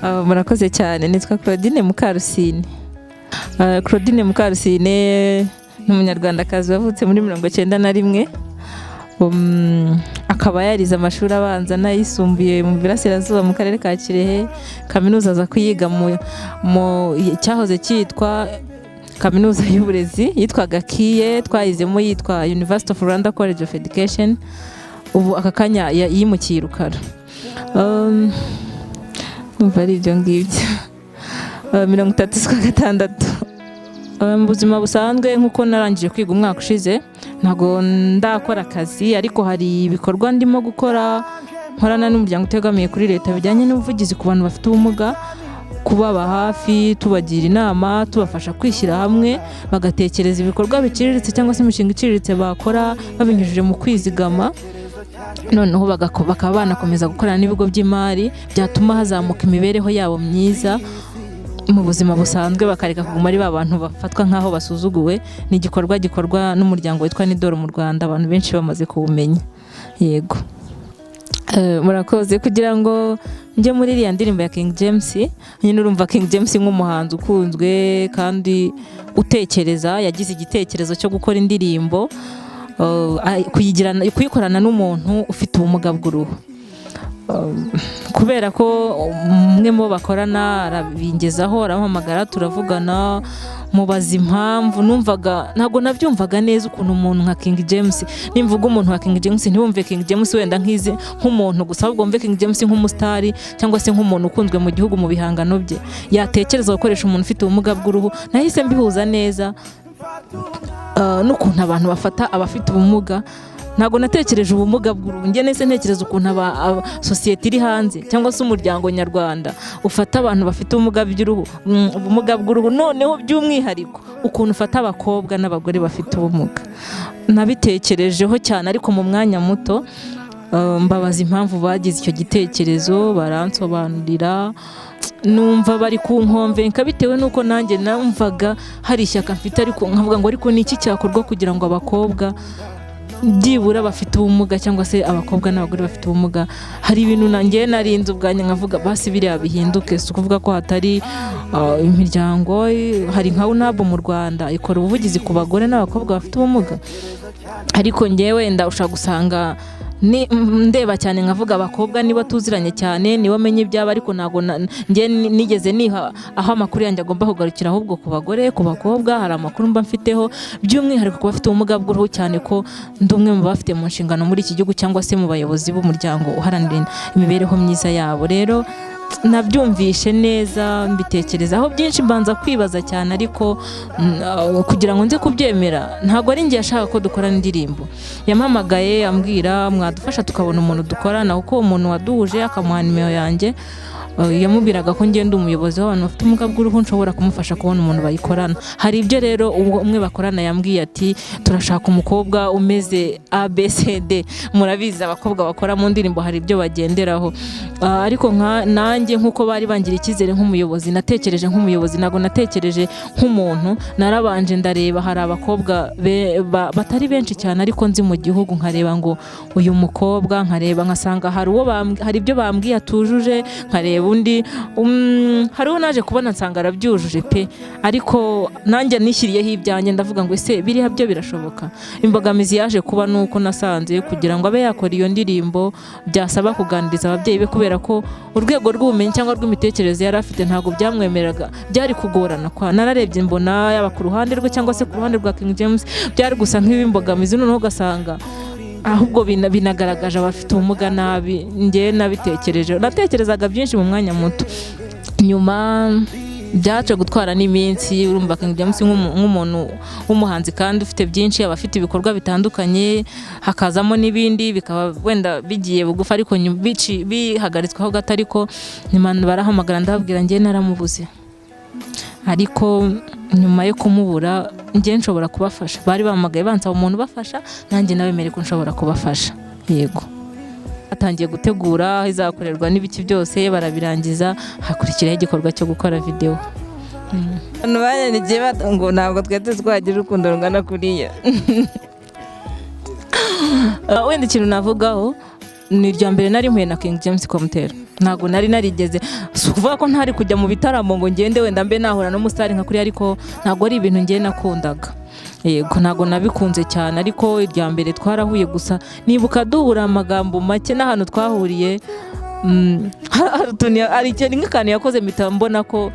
Murakoze cyane. Nitwa Claudine Mukarusine. Claudine Mukarusine ni Umunyarwandakazi wavutse muri 91, akaba yarize amashuri abanza n'ayisumbuye mu Burasirazuba, mu Karere ka Kirehe. Kaminuza aza kuyiga mu cyahoze cyitwa Kaminuza y'Uburezi, yitwaga KIE, twayizemo yitwa University of Rwanda College of Education. Ubu aka kanya yimukiye i Rukara. Umva, ari ibyo ngibyo. 30 z'ukwa gatandatu. Mu buzima busanzwe, nk'uko narangije kwiga umwaka ushize, ntabwo ndakora akazi, ariko hari ibikorwa ndimo gukora nkorana n'umuryango utegamiye kuri leta bijyanye n'ubuvugizi ku bantu bafite ubumuga, kubaba hafi, tubagira inama, tubafasha kwishyira hamwe bagatekereza ibikorwa biciriritse cyangwa se imishinga iciriritse bakora babinyujije mu kwizigama, noneho bakaba banakomeza gukorana n'ibigo by'imari byatuma hazamuka imibereho yabo myiza mu buzima busanzwe, bakareka kuguma ari ba bantu bafatwa nk'aho basuzuguwe. Ni igikorwa gikorwa n'umuryango witwa NUDOR mu Rwanda, abantu benshi bamaze kuwumenya. Yego. Murakoze. Kugira ngo njye muri iriya ndirimbo ya King James nyine, urumva King James nk'umuhanzi ukunzwe kandi utekereza, yagize igitekerezo cyo gukora indirimbo, kuyikorana n'umuntu ufite ubumuga bw'uruhu. Kubera ko umwe mu bo bakorana arabingezaho, arampamagara, turavugana, mubaza impamvu. Numvaga ntabwo nabyumvaga neza ukuntu umuntu nka King James, nimvuga umuntu nka King James, ntiwumve King James wenda nk'izi nk'umuntu gusa, ahubwo wumve King James nk'umusitari cyangwa se nk'umuntu ukunzwe mu gihugu mu bihangano bye, yatekereza gukoresha umuntu ufite ubumuga bw'uruhu. Nahise mbihuza neza n'ukuntu abantu bafata abafite ubumuga. Ntabwo natekereje ubumuga bw'uruhu njye, nese ntekereza ukuntu sosiyete iri hanze cyangwa se umuryango nyarwanda ufata abantu bafite ubumuga by'uruhu, ubumuga bw'uruhu, noneho by'umwihariko ukuntu ufata abakobwa n'abagore bafite ubumuga. Nabitekerejeho cyane, ariko mu mwanya muto mbabaza impamvu bagize icyo gitekerezo, baransobanurira, numva bari kunkonvenka bitewe n'uko nanjye numvaga hari ishyaka mfite, ariko nkavuga ngo: "Ariko ni iki cyakorwa kugira ngo abakobwa byibura bafite ubumuga, cyangwa se abakobwa n'abagore bafite ubumuga?" Hari ibintu nanjye narinze ubwanjye nkavuga basi biriya bihinduke. Si ukuvuga ko hatari imiryango, hari nka UNABU mu Rwanda ikora ubuvugizi ku bagore n'abakobwa bafite ubumuga, ariko ngewe wenda ushobora gusanga ni ndeba cyane nkavuga abakobwa niba tuziranye cyane, nibo menye ibyabo, ariko ntabwo njye nigeze niha aho amakuru yanjye agomba kugarukira, ahubwo ku bagore, ku bakobwa hari amakuru mba mfiteho, by'umwihariko ku bafite ubumuga bw'uruhu, cyane ko ndi umwe mu bafite mu nshingano muri iki gihugu cyangwa se mu bayobozi b'umuryango uharanira imibereho myiza yabo. Rero nabyumvishe neza, mbitekerezaho byinshi, mbanza kwibaza cyane, ariko kugira ngo nze kubyemera, ntabwo ari njye yashaka ko dukorana indirimbo. Yampamagaye ambwira: "Mwadufasha tukabona umuntu dukorana?" Kuko uwo muntu waduhuje akamuha nimero yanjye, yamubwiraga ko ngenda umuyobozi w'abantu bafite ubumuga bw'uruhu, nshobora kumufasha kubona umuntu bayikorana. Hari ibyo rero uwo umwe bakorana yambwiye ati: "Turashaka umukobwa umeze ABCD." Murabizi, abakobwa bakora mu ndirimbo hari ibyo bagenderaho. Ariko nka nanjye, nk'uko bari bangira icyizere nk'umuyobozi, natekereje nk'umuyobozi, ntabwo natekereje nk'umuntu. Narabanje ndareba, hari abakobwa batari benshi cyane ariko nzi mu gihugu, nkareba ngo uyu mukobwa, nkareba nkasanga hari ibyo bambwiye atujuje, nkareba undi, hariho naje kubona nsanga arabyujuje pe, ariko nanjye nishyiriyeho ibyanjye, ndavuga ngo: "Ese biriya byo birashoboka?" Imbogamizi yaje kuba ni uko nasanze kugira ngo abe yakora iyo ndirimbo byasaba kuganiriza ababyeyi be, kubera ko urwego rw'ubumenyi cyangwa rw'imitekerereze yari afite ntabwo byamwemereraga, byari kugorana. Kwa nararebye mbona yaba ku ruhande rwe cyangwa se ku ruhande rwa King James byari gusa nk'ibimbogamizi, noneho ugasanga ahubwo binagaragaje abafite ubumuga nabi. Njye nabitekereje, natekerezaga byinshi mu mwanya muto. Nyuma byaje gutwara n'iminsi. Urumva King James nk'umuntu w'umuhanzi kandi ufite byinshi, aba afite ibikorwa bitandukanye, hakazamo n'ibindi bikaba wenda bigiye bugufi, ariko bihagaritsweho gato. Ariko nyuma barahamagara, ndababwira: "Njye naramubuze, ariko nyuma yo kumubura njye nshobora kubafasha." Bari bampamagaye bansaba umuntu ubafasha, nanjye nabemereye ko nshobora kubafasha. Yego, batangiye gutegura aho izakorerwa n'ibiki byose barabirangiza, hakurikiraho igikorwa cyo gukora videwo. Abantu banyandikiye ngo ntabwo twari tuzi ko wagira urukundo rungana kuriya. Wenda ikintu navugaho Ni irya mbere nari mpuye na King James Comtel. Ntabwo nari narigeze, si ukuvuga ko ntari kujya mu bitaramo ngo ngende wenda mbe nahura n'umusitari nka kuriya, ariko ntabwo ari ibintu ngiye nakundaga. Yego, ntabwo nabikunze cyane, ariko irya mbere twarahuye gusa nibuka duhura amagambo make n'ahantu twahuriye. Hari utuntu hari ikintu nk'akantu yakoze mpita mbona ko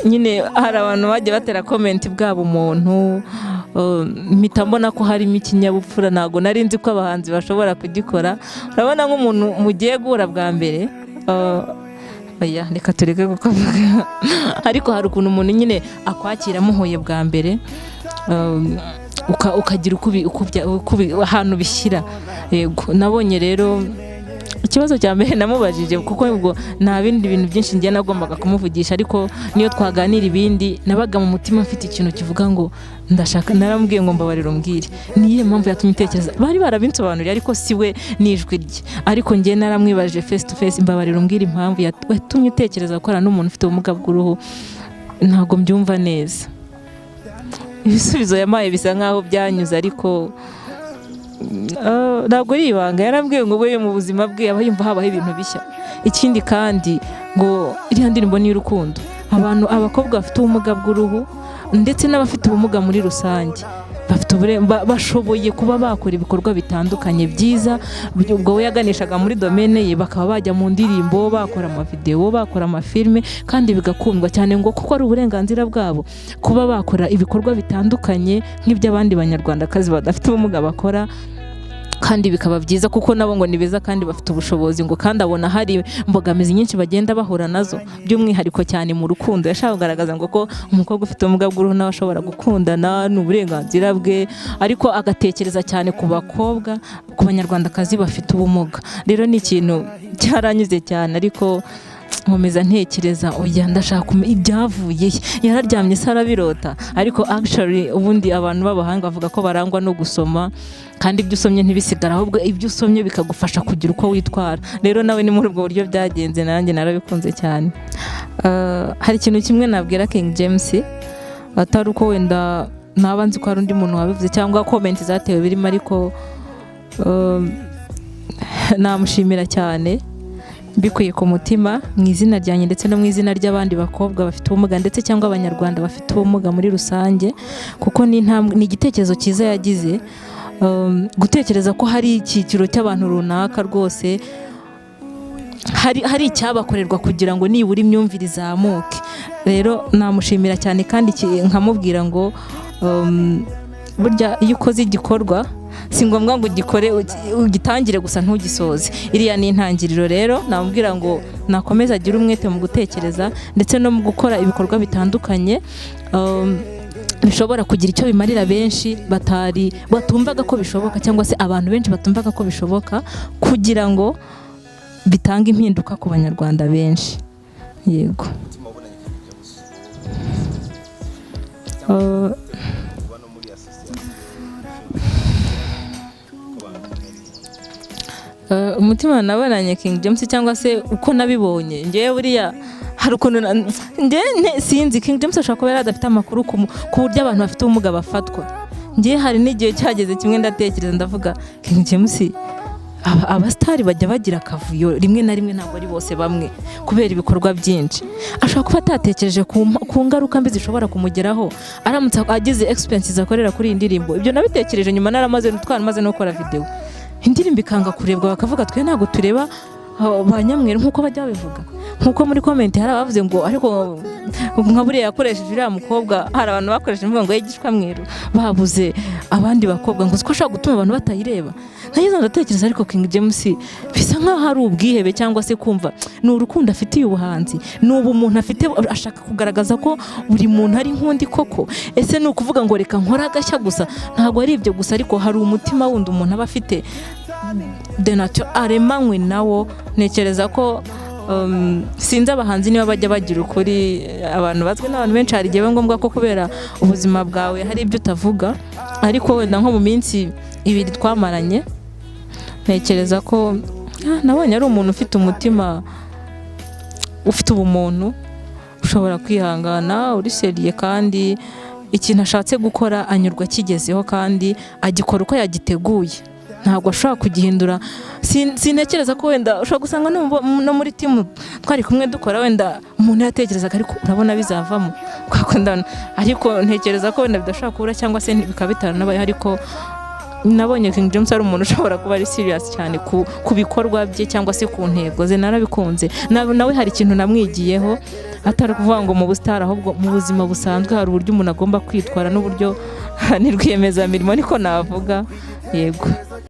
nyine hari abantu bagiye batera comment bwaba umuntu, mpita mbona ko harimo ikinyabupfura. Ntabwo nari nzi ko abahanzi bashobora kugikora. Urabona nk'umuntu mugiye guhura bwa mbere, oya, reka tureke kukavuga, ariko hari ukuntu umuntu nyine akwakira muhuye bwa mbere, ukagira uko ahantu bishyira. Yego, nabonye rero ikibazo cya mbere namubajije, kuko ubwo nta bindi bintu byinshi njye nagombaga kumuvugisha, ariko niyo twaganira ibindi nabaga mu mutima mfite ikintu kivuga ngo ndashaka. Naramubwiye ngo: "Mbabarira umbwire, niyihe mpamvu yatumye utekereza?" Bari barabinsobanuriye, ariko si we n'ijwi rye, ariko njye naramwibajije face to face: "Mbabarira umbwire impamvu yatumye utekereza gukorana n'umuntu ufite ubumuga bw'uruhu, ntabwo mbyumva neza." Ibisubizo yampaye bisa nkaho byanyuze, ariko ntabwo ari ibanga. Yarambwiye ngo we mu buzima bwe aba yumva habaho ibintu bishya. Ikindi kandi ngo iriya ndirimbo ni iy'urukundo, abantu, abakobwa bafite ubumuga bw'uruhu ndetse n'abafite ubumuga muri rusange bafite bashoboye kuba bakora ibikorwa bitandukanye byiza. Ubwo we yaganishaga muri domaine ye, bakaba bajya mu ndirimbo, bakora amavidewo, bakora amafilme kandi bigakundwa cyane, ngo kuko ari uburenganzira bwabo kuba bakora ibikorwa bitandukanye nk'iby'abandi Banyarwandakazi badafite ubumuga bakora, kandi bikaba byiza kuko nabo ngo ni beza kandi bafite ubushobozi. Ngo kandi abona hari imbogamizi nyinshi bagenda bahura nazo, by'umwihariko cyane mu rukundo. Yashaka kugaragaza ngo ko umukobwa ufite ubumuga bw'uruhu nawe ashobora gukundana, ni uburenganzira bwe, ariko agatekereza cyane ku bakobwa, ku Banyarwandakazi bafite ubumuga. Rero ni ikintu cyaranyuze cyane, ariko nkomeza ntekereza: oya, ndashaka kumenya ibyavuye he? Yararyamye se arabirota? Ariko actually ubundi abantu b'abahanga bavuga ko barangwa no gusoma, kandi ibyo usomye ntibisigara, ahubwo ibyo usomye bikagufasha kugira uko witwara. Rero nawe ni muri ubwo buryo byagenze, nanjye narabikunze cyane. Hari ikintu kimwe nabwira King James, atari uko wenda naba nzi ko hari undi muntu wabivuze cyangwa comment zatewe birimo, ariko namushimira cyane mbikuye ku mutima mu izina ryanjye ndetse no mu izina ry'abandi bakobwa bafite ubumuga ndetse cyangwa Abanyarwanda bafite ubumuga muri rusange, kuko ni intambwe, ni igitekerezo cyiza yagize, gutekereza ko hari icyiciro cy'abantu runaka rwose hari icyabakorerwa kugira ngo nibura imyumvire izamuke. Rero namushimira cyane kandi nkamubwira ngo burya iyo ukoze igikorwa si ngombwa ngo ugikore ugitangire gusa ntugisoze, iriya ni intangiriro. Rero namubwira ngo nakomeze agire umwete mu gutekereza ndetse no mu gukora ibikorwa bitandukanye bishobora kugira icyo bimarira benshi batari batumvaga ko bishoboka, cyangwa se abantu benshi batumvaga ko bishoboka, kugira ngo bitange impinduka ku Banyarwanda benshi. Yego. Umutima wabonanye King James kuba no muri association ko abantu Umutima nabonanye King James cyangwa se uko nabibonye ngewe, buriya hari ukuntu ngewe sinzi, King James ashobora kuba yari adafite amakuru ku buryo abantu bafite ubumuga bafatwa. Ngewe hari n'igihe cyageze kimwe ndatekereza, ndavuga: "King James, abasitari bajya bagira akavuyo rimwe na rimwe, ntabwo ari bose, bamwe kubera ibikorwa byinshi." Ashobora kuba atatekereje ku ngaruka mbi zishobora kumugeraho aramutse agize expenses akorera kuri iyi ndirimbo. Ibyo nabitekereje nyuma naramaze, twaramaze no gukora video, indirimbo ikanga kurebwa, bakavuga twe ntabwo tureba ba nyamweru nk'uko bajya babivuga, nk'uko muri comment hari abavuze ngo ariko nka buriya yakoresheje uriya mukobwa. Hari abantu bakoresheje imvugo ngo yigishwa mweru, babuze abandi bakobwa, ngo ko ashobora gutuma abantu batayireba. Nageze ndatekereza, ariko King James bisa nkaho ari ubwihebe cyangwa se kumva ni urukundo afitiye ubuhanzi, ni ubumuntu afite, ashaka kugaragaza ko buri muntu ari nk'undi koko. Ese ni ukuvuga ngo reka nkore agashya gusa? Ntabwo ari ibyo gusa, ariko hari umutima wundi umuntu aba afite de nature, aremanywe nawo. Ntekereza ko sinzi abahanzi niba bajya bagira ukuri. Abantu bazwi n'abantu benshi, hari igihe biba ngombwa ko kubera ubuzima bwawe hari ibyo utavuga, ariko wenda nko mu minsi 2 twamaranye, ntekereza ko nabonye ari umuntu ufite umutima, ufite ubumuntu, ushobora kwihangana, uri sérieux, kandi ikintu ashatse gukora anyurwa akigezeho kandi agikora uko yagiteguye. Ntabwo ashobora kugihindura. Sintekereza ko wenda ushobora gusanga no muri team twari kumwe dukora, wenda umuntu yatekerezaga, ariko urabona bizavamo twakundana, ariko ntekereza ko wenda bidashobora kubura cyangwa se bikaba bitaranabayeho. Ariko nabonye King James ari umuntu ushobora kuba ari serious cyane ku bikorwa bye cyangwa se ku ntego ze. Narabikunze. Nawe hari ikintu namwigiyeho, atari ukuvuga ngo mu busitari, ahubwo mu buzima busanzwe hari uburyo umuntu agomba kwitwara n'uburyo ni rwiyemezamirimo, niko navuga, yego.